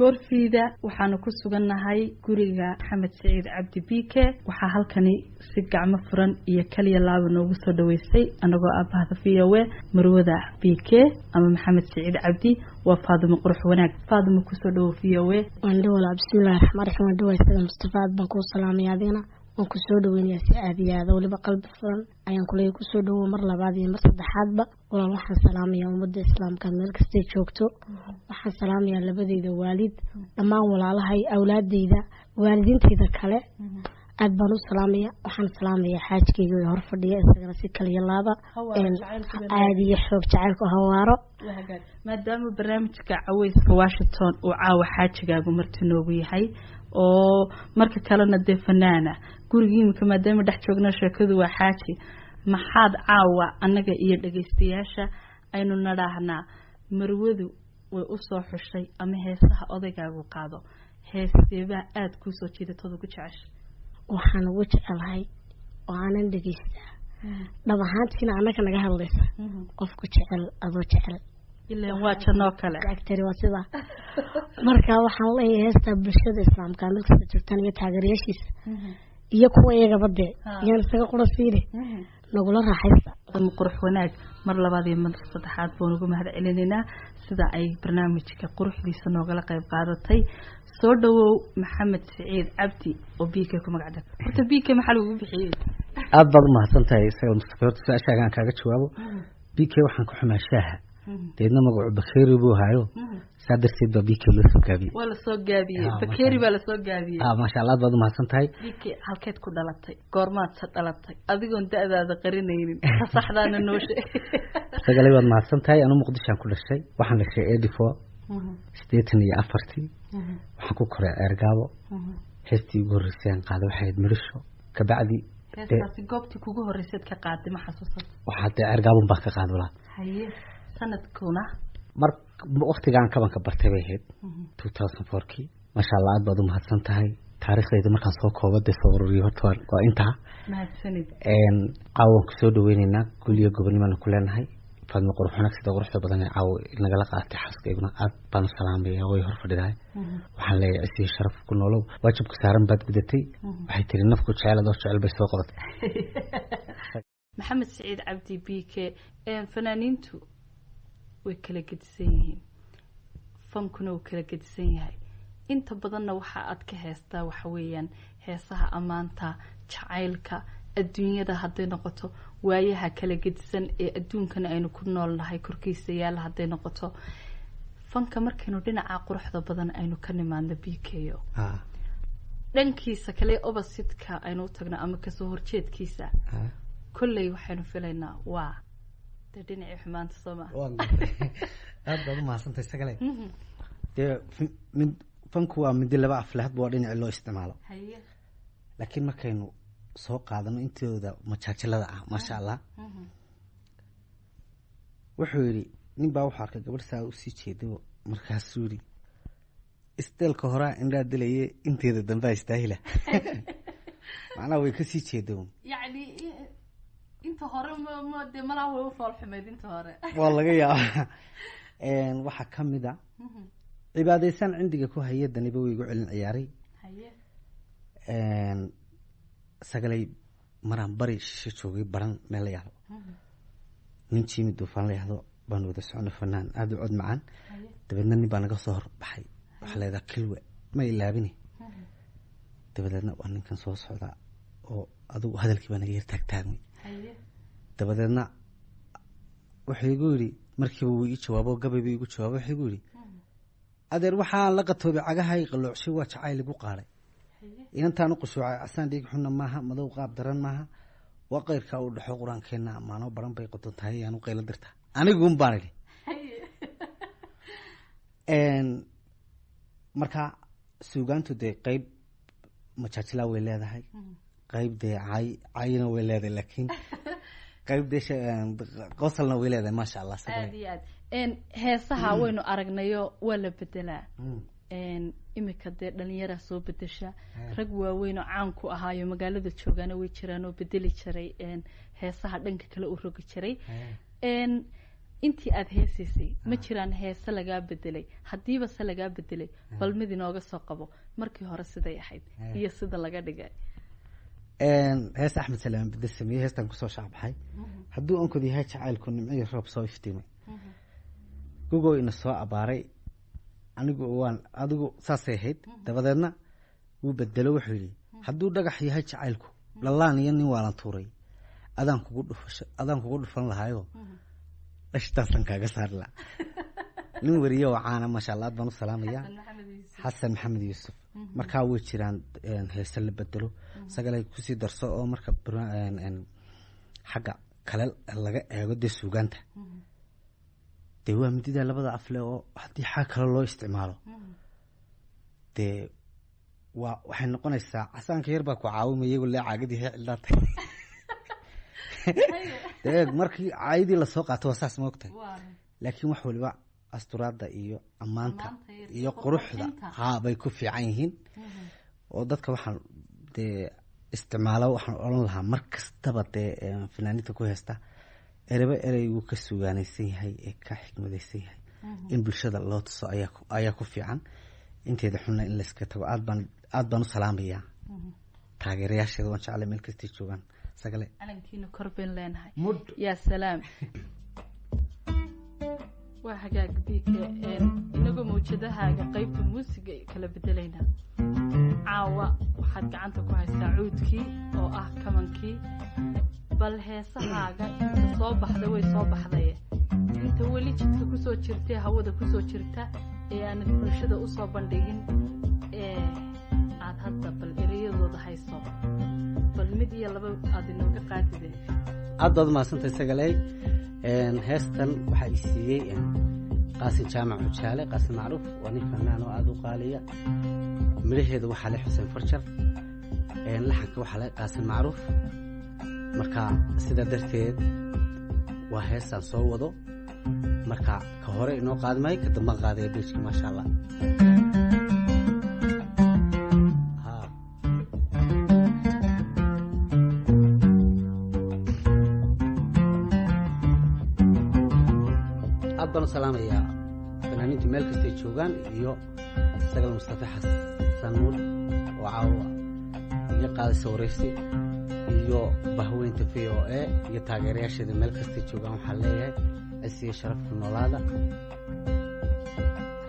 Goorfiida waxaanu ku sugannahay guriga Maxamed Siciid Cabdi Bike. Waxaa halkani si gacmo furan iyo kaliya laaba noogu soo dhaweysay anagoo ah bahda VOA marwada Bike ama Maxamed Siciid Cabdi, waa Faadimo Qurux Wanaag. Faadimo, kusoo dhawo VOA. Waan dhawalaa. Bismillahi raxmaan raxiim. Waan dhawaa isaga. Mustafa, aad baan kuu salaamaya, adigana waan kusoo dhaweynayaa si aada iyo aada, weliba qalbi furan ayaan kuleeya kusoo dhawow mar labaad iyo mar saddexaadba. Walaal, waxaan salaamayaa ummadda Islaamka meel kastay joogto. Waxaan salaamayaa labadeyda waalid, dhammaan walaalahay, awlaadeyda, waalidiinteyda kale aad baan u salaamaya. Waxaan salaamayaa xaajkeyga ee hor fadhiya, isagana si kaliya laaba aada iyo xoog jacaylku hawaaro. Maadaama barnaamijka Caweyska Washington uu caawa xaajigaagu marti noogu yahay oo marka kalena dee fanaana gurigii imika maadaama dhex joogna, sheekadu waa xaaji, maxaad caawa annaga iyo dhagaystayaasha aynu nadhaahnaa marwadu way usoo xushay ama heesaha odaygaagu qaado, heesteebaa aada kuusoo jiidatooda ku jecesha? Waxaan ugu jecelahay oo aanan dhegeystaa dhab ahaantiina annaga naga hadlaysa qofku jecel adoo jecel. Ilan waa janoo kale. Agtari waa sidaa. Marka waxaan leeyahay heestaa bulshada Islaamka meel kasta joogtaan iyo taageerayaashiisa iyo kuwa iyagaba dee yaan isaga qura siine nagula raaxaysta. Qurux Wanaag, mar labaad iyo mar saddexaad baan ugu mahad celinaynaa sida ay barnaamijka quruxdiisa noogala qayb qaadatay. Soo dhawow Maxamed Siciid Cabdi oo BK ku magac dhar. Horta BK maxaa lagugu bixiyey? Aada baad umahadsan tahay isaga, Mustafa. Horta su-aashaagaan kaaga jawaabo. BK waxaan ku xumaa shaaha, deedna magacu Bakeri buu haayo, saa darteed baa BK loo soo gaabiyey. Waa lasoo gaabiyey, Bakeri baa lasoo gaabiyey. Maasha Allah, aad baad umahadsan tahay. BK, halkeed ku dhalatay? Goormaad se dhalatay, adigoon da-daada qarinaynin? Saxdaana noo sheeg. Sagalay, waad mahadsan tahay. Anu Muqdishoan ku dhashay. Waxaan dhashay 84, 84-tii. Waxaan ku koray Ceergaabo. Heestii ugu horreysay aan qaaday waxay ahayd Midhisho. Kabacdi Heestaasi goobtii kugu horreyseed ka qaaday ma xasuusata? Waxaa dee Ceergaabon baan ka qaaday walaa. Haye, sanadkuna? Mar waktigaan kabanka bartay bay ahayd, 2004-kii. Maasha Allah, aad baad umahadsan tahay. Taariikhdayda markaan soo koobo dee soo ururiyo, horta waa intaa. Mahadsanid. Caawa waan kusoo dhaweyneynaa, guliyo gobonimana ku leenahay Faadmo Qurux Wanaag sida quruxda badan ee caawa nagala qaadatay. Xaaskayguna aad baan u salaamaya, way hor fadhidahay. Waxaan leeyahay cisiyo sharaf ku noolow, waajibka saaran baad gudatay. Waxay tiri nafku jecel adoo jecel bay soo qabatay. Maxamed Siciid Cabdi BK, fanaaniintu way kala gedisan yihiin, fankuna wuu kala gedisan yahay. Inta badanna waxa aad ka heestaa waxa weeyaan heesaha ammaanta, jacaylka, adduunyada hadday noqoto, waayaha kala gedisan ee adduunkana aynu ku nool nahay korkiisa yaalla hadday noqoto. Fanka markaynu dhinaca quruxda badan aynu ka nimaadno, BK o, dhankiisa kale opposite-ka aynu u tagno ama kasoo horjeedkiisa, kolley waxaynu filaynaa waa dee dhinacii xumaanta, soo maa? Aad baad umahadsantahay sagale. Dee mid fanku waa midi laba afle, hadba waa dhinaci loo isticmaalo. Laakiin markaynu soo qaadano intooda majaajilada ah, maasha Allah, wuxuu yidhi nin baa wuxuu arkay gabadh saa usii jeedo, markaasuu yidhi isteelka horaa indhaa dilaye, inteeda dambaa istaahila. Macnaha way kasii jeedo. Yacni inta hore ma dee malaa way u fool xumeyd inta hore. Waa laga yaabaa. Waxaa kamid a cibaadeysan cindiga ku haya, daniba way igu celin ciyaaray. Sagalay, maraan bari shisho joogay, baran meel la yahdo, nin Jiimi Duufaan la yahdo baan wada soconay, fanaan aada u cod macaan. Dabeedna nin baa naga soo horbaxay, waxaa la yahdaa Kilwe, ma ilaabini. Dabadeedna waa ninkan soo socdaa oo adigu hadalkii baa naga yar taagtaagmay. Dabadeedna wuxuu igu yidhi, markiiba wuu ii jawaabo, gabay buu igu jawaabo. Wuxuu igu yidhi, adeer, waxaan la qatoobay cagahay qaloocshay, waa jacayl igu qaaday, inantaan u qushuucay, casaan dhiig xunna maaha, madow qaab daran maaha, waa qayrkaa uu dhexo qur-aankeenna ammaano, baran bay qodon tahay, ayaan u qaylo dirtaa aniguun baan idhi. Marka suugaantu dee qeyb majaajilaa way leedahay, qeyb dee cay cayna way leedahay, laakiin qeyb dee qosalna way leedahay, maasha Allah. Aada iyo aad. Heesaha waynu aragnayo, waa la bedelaa. Imika dee dhalinyaraa soo bedesha, rag waaweyn oo caan ku ahaayo magaalada joogaana way jiraan oo bedeli jiray heesaha, dhanka kale u rogi jiray. Intii aad heesaysay ma jiraan heese lagaa bedelay? Haddiiba se lagaa bedelay, bal mid inooga soo qabo, markii hore siday ahayd iyo sida laga dhigay. Hees Axmed Salaam bedel sameeyey, heestan kusoo shaacbaxay, hadduu onkod yahay jacaylku nimcihii roob soo iftiimay, gogoo ina soo abaaray, anigu waan adigu, saasay ahayd. Dabadeedna wuu bedelo, wuxuu yidhi hadduu dhagax yahay jacaylku dhalaan iyo nin waalan tuuray, adaan kugu dhufasho, adaan kugu dhufan lahaayo, dhashtaasan kaaga saari lahaa. Nin weriye oo caana, maasha Allah, aad baan u salaamaya, Xasan Maxamed Yuusuf. Markaa way jiraan heese la bedelo, sagalay kusii darso oo marka xagga kale laga eego dee suugaanta dee waa midida labada afle, oo haddii xag kale loo isticmaalo dee waa waxay noqonaysaa casaanka yar baa ku caawimaya wala caagadii hee cildaatay. Dee markii caayadii lasoo qaato waa saas, ma ogtahay? Laakiin wax waliba asturaadda iyo ammaanta iyo quruxda haa bay ku fiican yihiin, oo dadka waxaan dee isticmaalo waxaan odhan lahaa mar kastaba dee fanaaniinta ku heesta ereba ereyguu ka sugaanaysan yahay ee ka xikmadaysan yahay in bulshada loo tuso ayaa ku fiican, inteeda xunna in layska tago. Aad baan u salaamayaa taageerayaasheeda, waan jeclay meel kastay joogaan, Sagale. Calankiina kor bayn leenahay. Yaa salaam, waa hagaag. BK, inagoo mawjadahaaga qeybta muusiga kala bedelaynaa, caawa waxaad gacanta ku haystaa cuudkii oo ah kamankii. Bal heesahaaga inta soo baxday, way soo baxdaye, inta weli jidka kusoo jirtay, hawada kusoo jirta ee aanad bulshada usoo bandhigin ee aad hadda bal ereyadooda hayso, bal mid iyo laba aad inooga qaadide. Aad baad umahadsantahay, Sagaley. Heestan waxaa i siiyey Qaasim Jaamac Xujaale, Qaasim Macruuf, waa nin fanaan oo aada u qaaliya. Midhaheeda waxaa leh Xuseen Farjar, laxanka waxaa leh Qaasim Macruuf. Marka sidaa darteed waa heestaan soo wado. Marka ka hore inoo qaadi maayo, ka dambaan qaadaya bejka, maasha Allah. Ha. Aad baan u salaamayaa fanaaniintu meel kastay joogaan iyo Sagal Mustafa Xasan Nuur oo caawa iga qaadaysa waraysi, iyo bahweynta VOA iyo taageerayaasheeda meel kastay joogaan. Waxaan leeyahay cisiyo sharafku noolaada,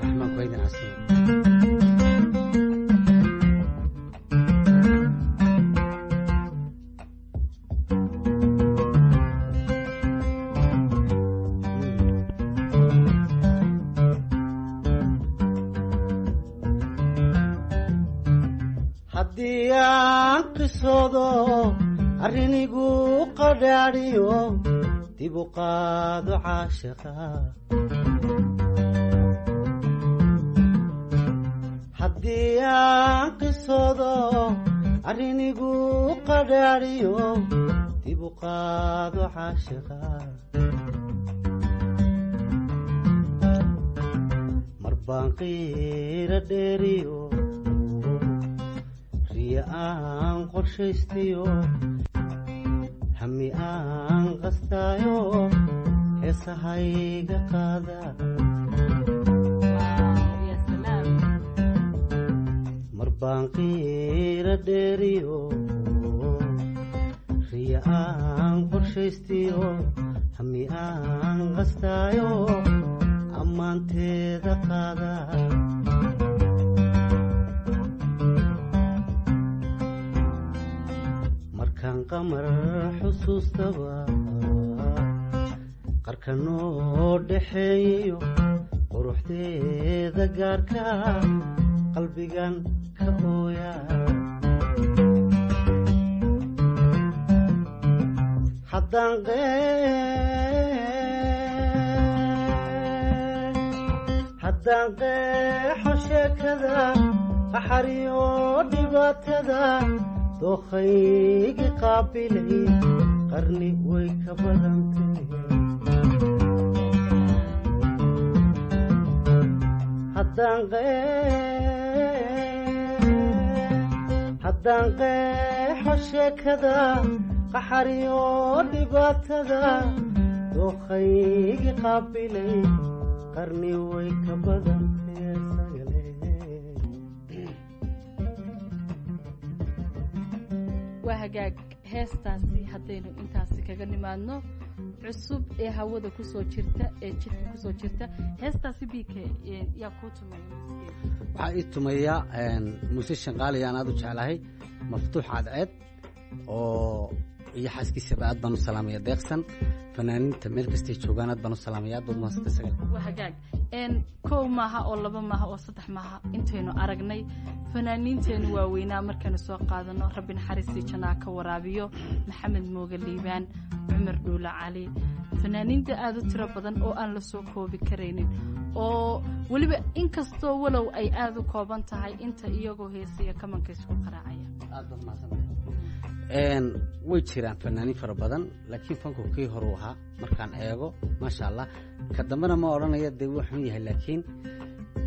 raxmaanku haydin casumo. Haddii aan qisoodo arrinigu qadhaadhiyo, dib u qaado caashiqa. Haddii aan qisoodo arrinigu qadhaadhiyo, dib u qaado caashiqa. Mar baan qiira dheeriyo, riya aan qorshaystiyo, hami aan qastaayo, heesahayga qaada. Yaa salaam. Mar baan qiira dheeriyo, riya aan qorshaystiyo, hami aan qastaayo, ammaanteeda qaada. Markaan qamar xusuustaba, qarka noo dhaxeeyo, quruxdeeda gaarka, qalbigan ka ooya. Haddaan qeexo sheekada qaxariyo dhibaatada, dookhaygi qaabilay qarni way ka badantay. Haddaan qeexo sheekada qaxariyo dhibaatada, Dookhaygi qaabilay qarni way ka badantee Sagale. Waa hagaag, heestaasi haddaynu intaasi kaga nimaadno cusub ee hawada kusoo jirta ee jidka kusoo jirta, heestaasi BK yaa kuu tumaya? Waxaa ii tumaya musician qaali aan aad u jeclahay, Maftuux Cadceed oo iyo xaaskiisaba aad baan u salaamaya, Deeqsan. Fanaaniinta meel kastay joogaan aad baan u salaamaya. Aad baad umahadsantay, Sagal. Waa hagaag. Kow maaha oo laba maaha oo saddex maaha intaynu aragnay fanaaniinteenu waaweynaa markaynu soo qaadano, Rabbi naxariistii jannaa ka waraabiyo, Maxamed Mooge Liibaan, Cumar Dhuula Cali, fanaaniinta aada u tiro badan oo aan la soo koobi karaynin, oo weliba inkastoo walow ay aada u kooban tahay inta iyagoo heesaya kamanka isku qaraacaya. Aad baad mahadsantahay. Way jiraan fanaaniin fara badan, laakiin fanku kii horuu ahaa markaan eego, maasha Allah. Ka dambena ma odhanaya dee wuu xun yahay, laakiin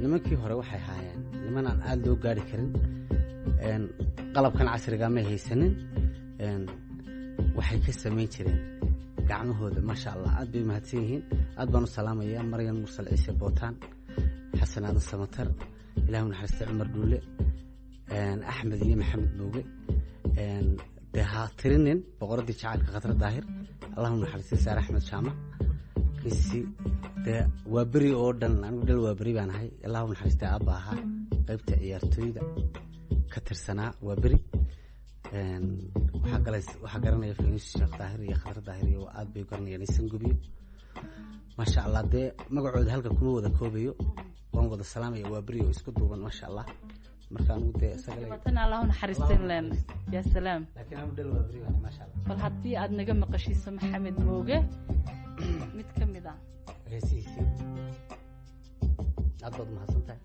nimankii hore waxay ahaayeen niman aan aada loo gaari karin. Qalabkan casriga may haysanin, waxay ka samayn jireen gacmahooda, maasha Allah. Aad bay mahadsan yihiin, aad baan u salaamaya Maryam Mursal Ciise Bootaan, Xasan Aadan Samatar, Ilaahu naxariista Cumar Dhuule, Axmed iyo Maxamed Mooge, dee ha tirinin boqoradii jacaylka Khadra Daahir, Allahu naxariistay Saare Axmed Jaamac Kinsi, dee waa beri oo dhan. Anigu dhal waa beri baan ahay. Allahu naxariistay aabba ahaa qaybta ciyaartooyda ka tirsanaa waa beri. Waxaa galay, waxaa garanaya Filiis Sheekh Daahir iyo Khadra Daahir iyo aad bay garanayaan isan gubiyo, maasha Allah. Dee magacooda halka kuma wada koobayo, waan wada salaamaya waa beri oo isku duuban, maasha Allah. Marka anigu dee isaga Dhibatana Allahu naxariisteen leena, yaa salaam. Laakiin anigu dhal waa beri baan ahay, maasha Allah. Bal haddii aad naga maqashiiso Maxamed Mooge mid ka mid ah heesihiisii, aad baad mahadsantahay.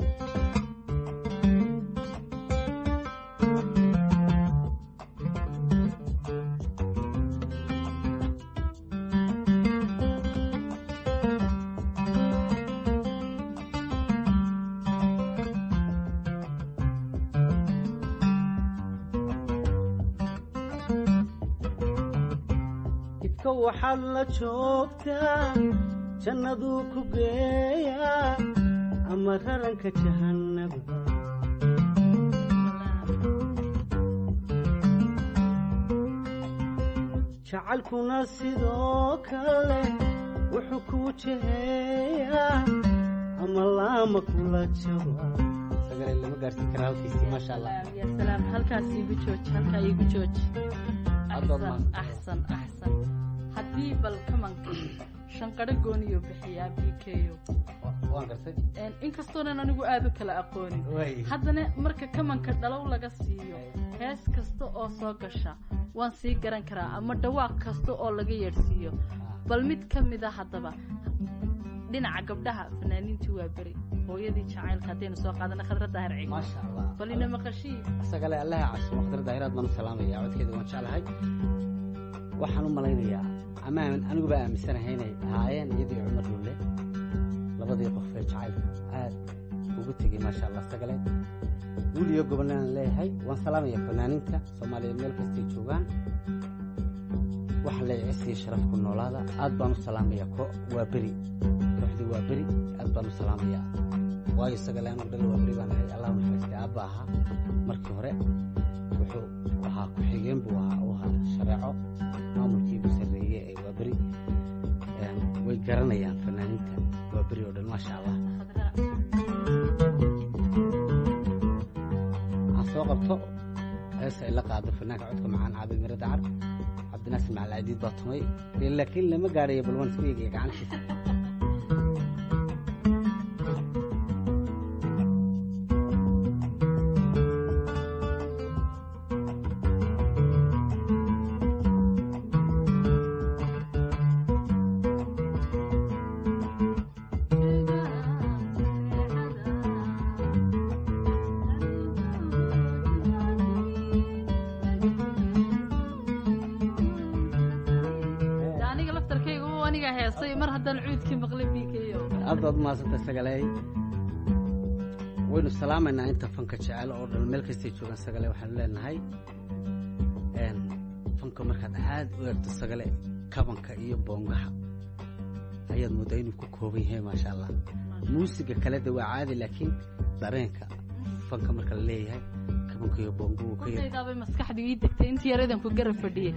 Idka waxaad la joogtaa jannaduu ku geeyaa ama raranka jahannaba. Jacaylkuna sidoo kale wuxuu kuu jeheeyaa ama laama kula jaba. Sagale lama gaarsiin kara halkiisii, maasha Allah. Ya salaam, halkaas iigu jooji, halkaa iigu jooji. Aad baad Axsan. Mahadsantahay. Axsan, axsan. Haddii bal kamanka shanqadho gooniyo bixiyaa BKyo. Waan gartay. Inkastoonan anigu aada u kala aqoonin, Way. haddana marka kamanka dhalow laga siiyo, hees kasta oo soo gasha waan sii garan karaa, ama dhawaaq kasta oo laga yeedhsiiyo. Bal mid ka mid a haddaba dhinaca gabdhaha fanaaniintii waa beri, hooyadii jacaylka haddaynu soo qaadana, Khadra Daahir Cig. Maasha Allah. Bal ina maqashii. Sagale, Allaha casumo Khadra Daahiraad baan u salaamaya, codkeeda waan jeclahay. Waxaan u malaynayaa ama aniguba aaminsanahay inay ahaayeen iyadii Cumar Dhulle labadii qof ee jacaylka aad ugu tegey, maasha Allah. Sagale wiil iyo gobollaan leeyahay, waan salaamaya fanaaniinta Soomaaliyeed meel kastay joogaan. Waxa leeyahay cisiyo sharaf ku noolaada. Aad baan u salaamaya ko waa beri, kooxdii waa beri aad baan u salaamaya, waayo Sagale anigu dhal waa beri baan ahay. Allah naxariistay aabba ahaa markii hore wuxuu ahaa ku-xigeen buu ahaa u ahaa shareeco maamulkii ugu sarreeyey ee waa beri. Way garanayaan fanaaniinta waa beri oo dhan, maasha Allah. Khadra. Aan soo qabto heesa ay la qaado fanaanka codka macaan Caabid Miro Dacar, Cabdinaasir Macalin Cadiid baa tumay, laakiin lama gaarayo. Bal waan isku eegaya gacantiisa. De aniga laftarkayga u aniga heesay mar haddaan cuudkii maqlay BKyo. Aad baad umahadsantay, Sagaley. Waynu salaamaynaa inta fanka jecel oo dhan meel kastay joogaan. Sagale waxaanu leenahay fanka markaad aad u eegto, Sagale, kabanka iyo boongaha Ayaad moodaa inuu ku kooban yahay, maasha Allah. Muusiga kale de waa caadi, laakiin dareenka fanka marka la leeyahay kabanka iyo boonguhu ka yar. Daabay maskaxdu ii degtay intii yaradan ku garab fadhiyey.